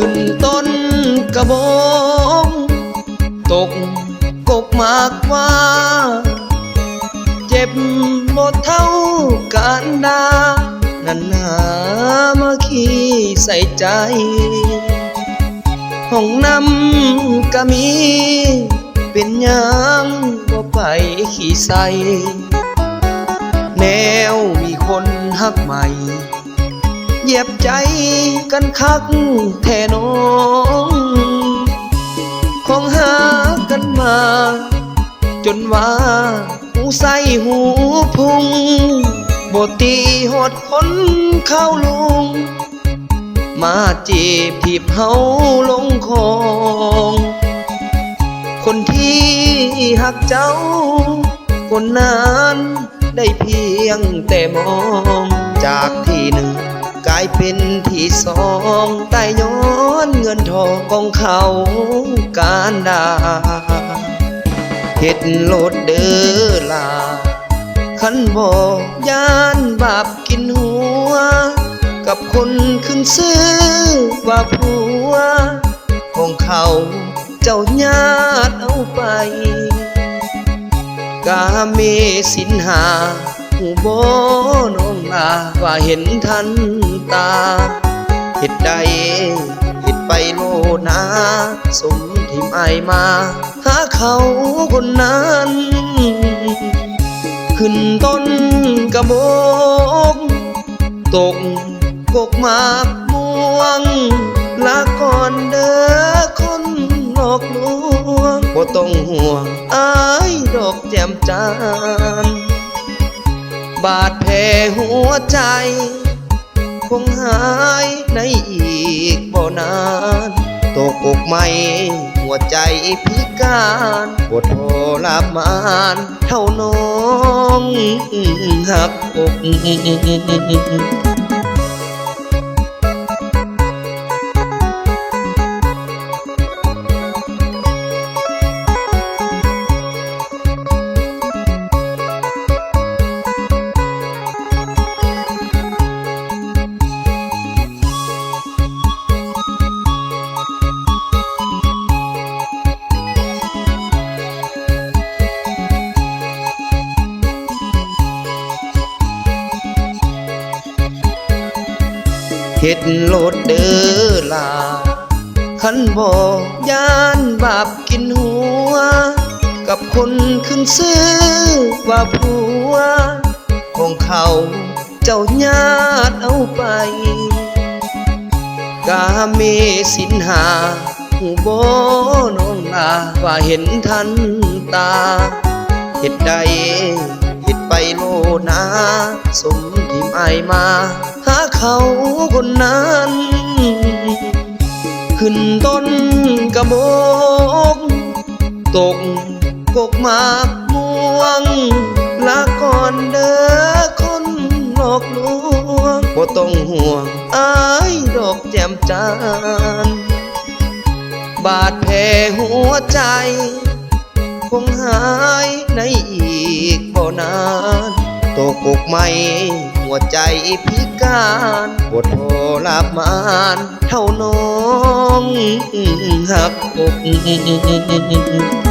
ຂຶ້ນຕົ້ນກະບົງ ຕົກກົກໝາກຫວ້າ ເຈັບບໍ່ເທົ່າການດ່າ ນັ້ນໜາມາຂີ້ໃສ່ໃຈ. ຫ້ອງນ້ຳກະມີ ເປັນຫຍັງບໍ່ໄປຂີ້ໃສ່ ແນວມີຄົນຮັກໃໝ່ ຢຽບໃຈກັນຄັກແທ້ນ້ອງ ຄອງຫາກັນມາ ຈົນວ່າຫູໄສ້ຫູພຸງ ບໍ່ຕີຮອດຄົນເຂົ້າລຸງ ມາຈີບຖີບເຮົາລົງຄອງ ຄົນທີ່ຮັກເຈົ້າ ຄົນນັ້ນໄດ້ພຽງແຕ່ມອງ ຈາກທີ່ໜຶ່ງກາຍເປັນທີ່ສອງ ຕາຍຍ້ອນເງິນທອງຂອງເຂົາການດາ ເຮັດໂລດເດີຫຼ້າ ຄັນບໍ່ຢ້ານບາບກິນຫົວ ກັບຄົນຂຶ້ນຊື່ວ່າຜົວ ຂອງເຂົາເຈົ້າຍາດເອົາໄປ ກາເມສິນຫ້າ ຮູ້ບໍ່ນ້ອງຫຼ້າ ວ່າເຫັນທັນຕາ ເຮັດໄດ້ເຮັດໄປໂລດນາ ສົມຖິ້ມອ້າຍມາ ຫາເຂົາຄົນນັ້ນ ຂຶ້ນຕົ້ນກະບົງ ຕົກກົກໝາກມ່ວງ ລາກ່ອນເດີຄົນຫຼອກລວງ ບໍ່ຕ້ອງຫ່ວງອ້າຍດອກແຈ່ມຈານ ບາດແຜຫົວໃຈ ຄົງຫາຍໃນອີກບໍ່ນານ ຕົກອົກໃໝ່ຫົວໃຈພິການ ບໍ່ທໍລະມານເທົ່ານ້ອງຫັກອົກ. ເຮັດໂລດເດີຫຼ້າ ຄັນບໍ່ຢ້ານບາບກິນຫົວ ກັບຄົນຂຶ້ນຊື່ວ່າຜົວ ຂອງເຂົາເຈົ້າຍາດເອົາໄປ ກາເມສິນຫ້າ ຮູ້ບໍ່ນ້ອງຫຼ້າ ວ່າເຫັນທັນຕາ ເຮັດໄດ້ເຮັດໄປໂລດນາ ສົມຖິ້ມອ້າຍມາ ຫາເຂົາຄົນນັ້ນ ຂຶ້ນຕົ້ນກະບົກ ຕົກກົກໝາກມ່ວງ ລາກ່ອນເດີຄົນຫຼອກລວງ ບໍ່ຕ້ອງຫ່ວງອ້າຍດອກແຈ່ມຈານ ບາດແຜຫົວໃຈ ຄົງຫາຍໃນອີກບໍ່ນານ ຕົກອົກໃໝ່ຫົວໃຈພິການ ບໍ່ທໍລະມານເທົ່ານ້ອງຫັກອົກ.